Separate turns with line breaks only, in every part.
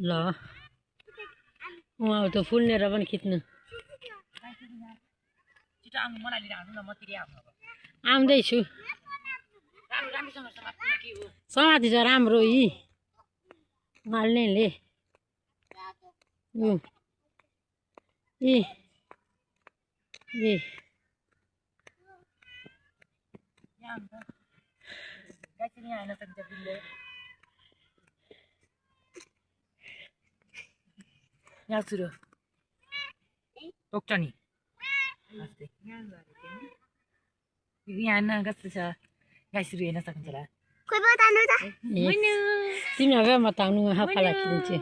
ल उहाँ त फुल लिएर पनि खिच्नु आउँदैछु समाति छ राम्रो यी माल्नेले
यहाँ सुरु टोक्छ नि यहाँ कस्तो छ गाई सुरु हेर्न सक्नुहुन्छ होला
तिमीहरू म त आउनु हप्पालाई खिचिदिन्छु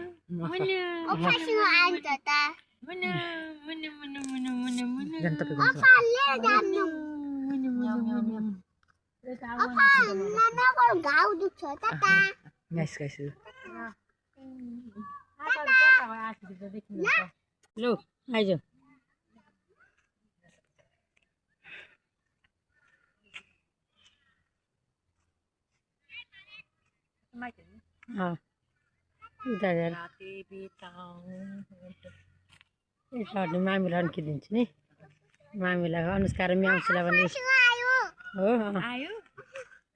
लु आइज मामीलाई खिचिदिन्छु नि मामीलाई अनुष्का र म्याउसीलाई पनि हो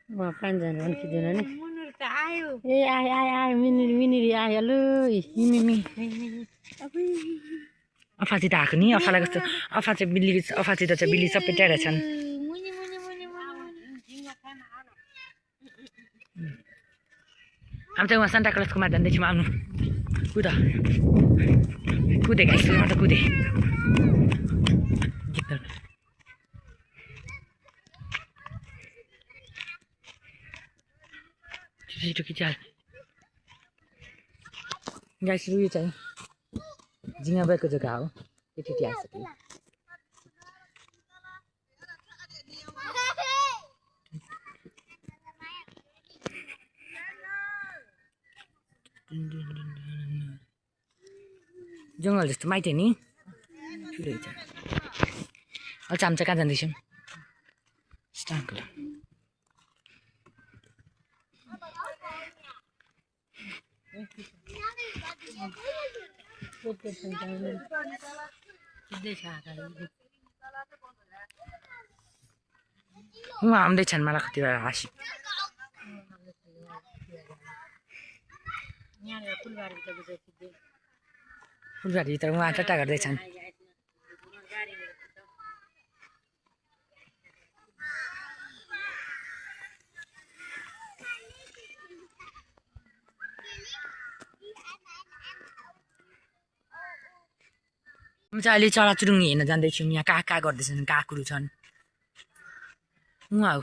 म 5 जना पनि खिच्दिनँ नि ए आयो मिनिरी आयो लु
अफाची त आएको नि अफालाई कस्तो अफा चाहिँ बिल्ली अफाची त चाहिँ बिल्ली सबै टेढा छन् हामी चाहिँ उहाँ सान्टा क्लजकोमा जाँदैछौँ आउनु कुदे गाइसमा त कुदे छिटो खिचाल गाइस यो चाहिँ झिङ्गा भएको जग्गा हो यति आइसक्यो जङ्गल जस्तो माइती नि ठुलो छ अहिले चाहिँ हामी चाहिँ कहाँ जाँदैछौँ स्टाङ्कल उहाँ आउँदैछन् मलाई कति बेला हाँसी फुलबारीभित्र उहाँ टट्टा गर्दैछन् म चाहिँ अहिले चराचुरुङ्गी हेर्न जाँदैछौँ यहाँ कहाँ गर्दैछन् काकुहरू छन् उहाँ हो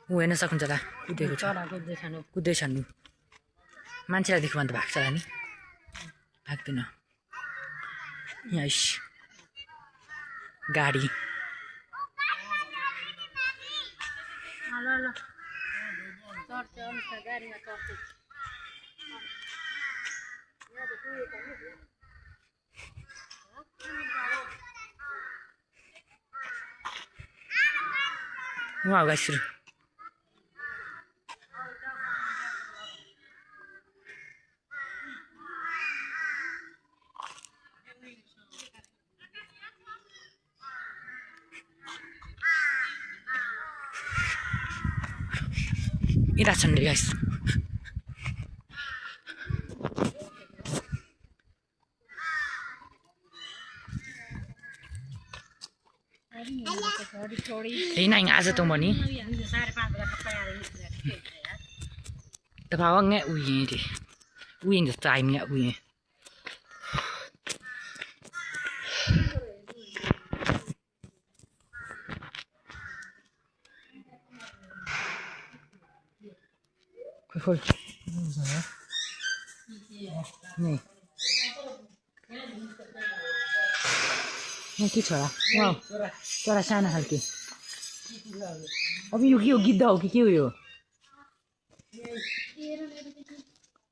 ऊ हेर्न सक्नुहुन्छ होला कुदेको छ कुद्दैछन् मान्छेलाई देख्यो भने त भाग्छ होला नि भाग्दैन यहाँ गाडी उहाँ गाइस यता छन् रे guys Ini nggak tuh moni. Tapi awak nggak uye deh. Uye nggak time nggak uye. Kau nih. Ini क्या वाह चरा साना खालके अब यो के हो गिद्ध हो कि के हो यो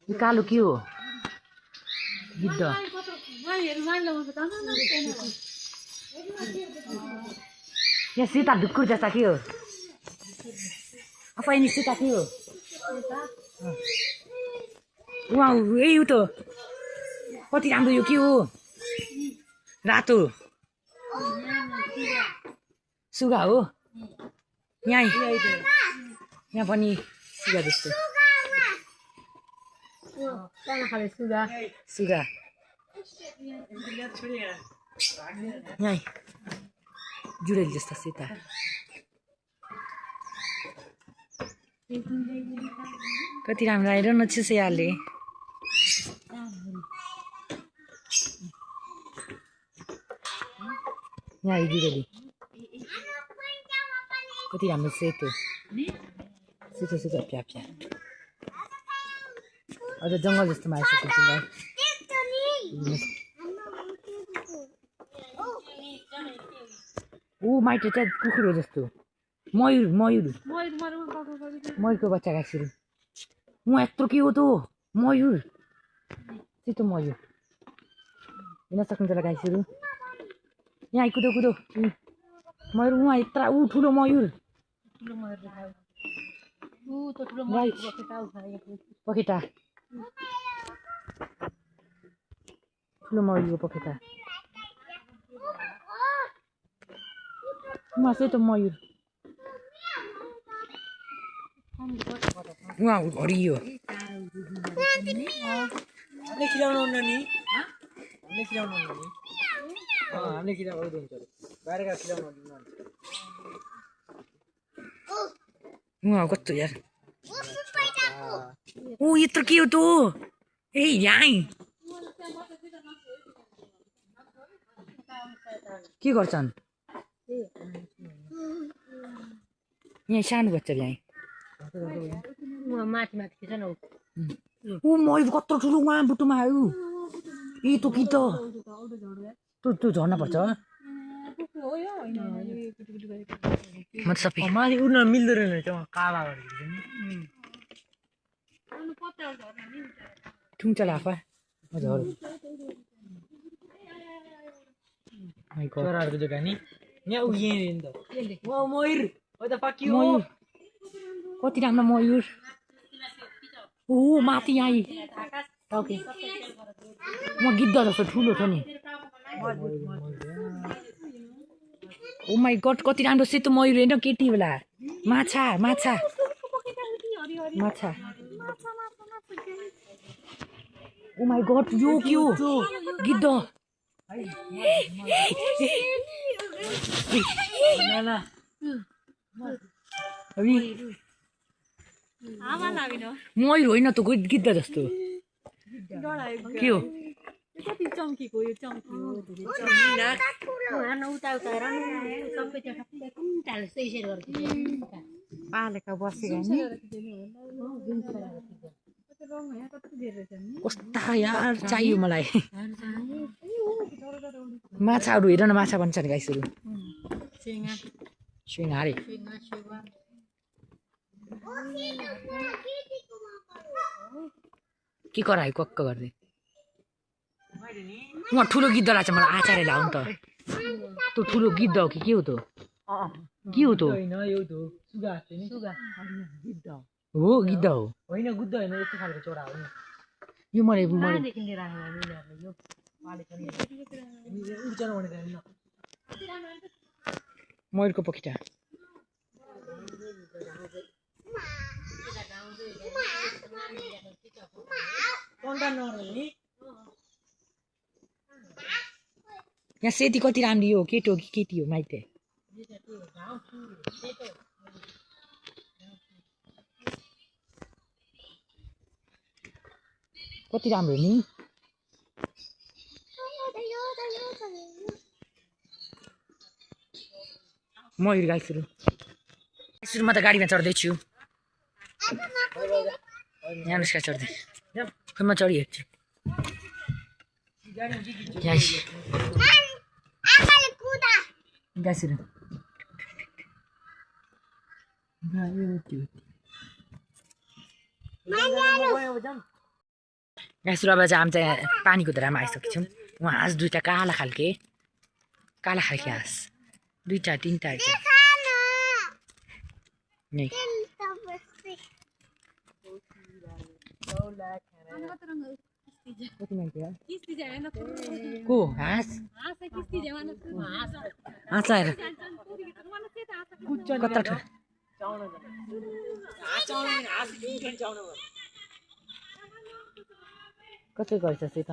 कालो के हो गिद्ध यहाँ सीता ढुक्कुर जस्ता के हो अब यिनी सीता के हो वाउ यही हो त कति राम्रो यो के हो रातो सुगा हो यहाँ पनि सुगा जस्तो
सुगा
सुगा यहाँ जुरेली जस्तो सेता कति राम्रो आएर नछिसो यहाँले यहाँ जुरेली कति राम्रो सेतो सेतो सेतो प्या प्या अझ जङ्गल जस्तोमा आइसकेको ऊ माइटे चाहिँ कुकुर हो जस्तो मयूर मयूर मयूरको बच्चा गाइसकेको उहाँ यत्रो के हो त मयूर सेतो मयूर हेर्न सक्नुहुन्छ होला गाइसकेको यहाँ कुदो कुदो मयूर उहाँ यत्रा ऊ ठुलो मयूर पखेटा ठुलो मयूरको पखेटा उहाँ सेतो मयूर उहाँ हरियो
हामीले खिलाउनु हुन्न नि हामीले खिलाउनु हुन्न नि हामीले खिलाउनु हुन्छ बाहिरका खिलाउनु हुन्न
उहाँ कस्तो यार ऊ यत्रो के हो त ए यहाँ के गर्छन् यहाँ सानो बच्चा यहाँ
माथि माथि खिच न
ऊ मयूर कत्रो ठुलो उहाँ बुटुमा आयो ए त कि त त्यो झर्न पर्छ म त सबै
माथि उड्न मिल्दो रहेछ काला गरेको
ठुङ्चा लाफा झर
चराहरूको जग्गा नि यहाँ उयो नि त मयूर
मयूर कति राम्रो मयूर ओ माथि यहाँ ओके म गिद्ध जस्तो ठुलो छ नि ओ माई गड कति राम्रो सेतो मयूर होइन केटी बेला माछा माछा माछा ओ माई गड यो के हो गिद्ध मयूर होइन त गिद्ध जस्तो के हो
कति चम्कीको यो चम्की हो उता उता सबै त्यो
पालेका बसेका नि कस्ता यार चाहियो मलाई माछाहरू हेर न माछा भन्छ नि गाइसहरू सिँगारे के करायो कक्क गर्दै उहाँ ठुलो गिद्ध लाग्छ मलाई आचार्य लाउनु त त्यो ठुलो गिद्ध हो कि के हो त के हो त हो गिद्ध हो
होइन गुद्ध होइन यस्तो खालको चरा हो नि
यो मैले
उड्छन् भनेर होइन
मयूरको पखेटा यहाँ सेती कति राम्रो हो केटो कि केटी हो माइते कति राम्रो नि मयूर गाइसहरू गाइसहरू म त गाडीमा चढ्दैछु यहाँ अनुष्का चढ्दै खै म चढिहेर्छु गाइसहरू गाइसहरू अब चाहिँ हामी चाहिँ पानीको धारामा आइसकेको छौँ उहाँ हाँस दुईवटा काला खालके हाँस दुईवटा तिनवटा यहीँ कति मान्छे को हाँस हाँस आएर कत्रा ठुलो कसै गर्छ चाहिँ त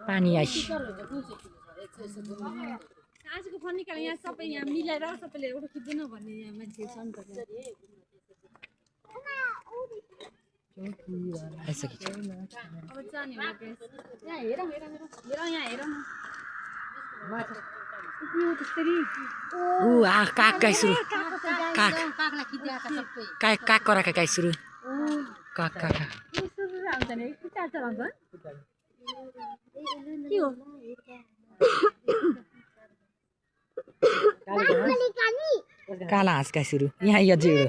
पानी आइस
आजको फोन निकाले यहाँ सबै यहाँ मिलाएर सबैले एउटा खिच्दैन भन्ने यहाँ मान्छे छ नि त
आइसकेको
अब जाने होला गाइस यहाँ हेर यहाँ हेर न
ऊ आ काक गाई सुरु काक
काकलाई खिचिरहेका सबै
काक काक कराका गाई सुरु काक काक
आउँछ नि के चार्ज चलाउँछ के हो
काला हाँस गाई सुरु यहाँ यो जिरो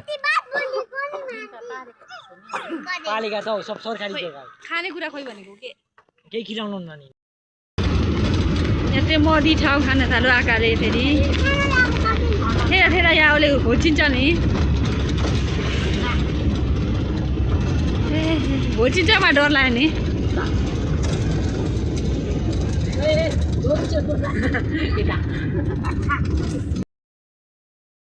पालिका त हो सब सरकारी जग्गा हो
खानेकुरा खोइ भनेको के
केही खिलाउनु न नि
यहाँ चाहिँ मडी ठाउँ खान थाल्यो आकाले फेरि ठेला यहाँ उसले घोचिन्छ नि घोचिन्छमा डर लाग्यो नि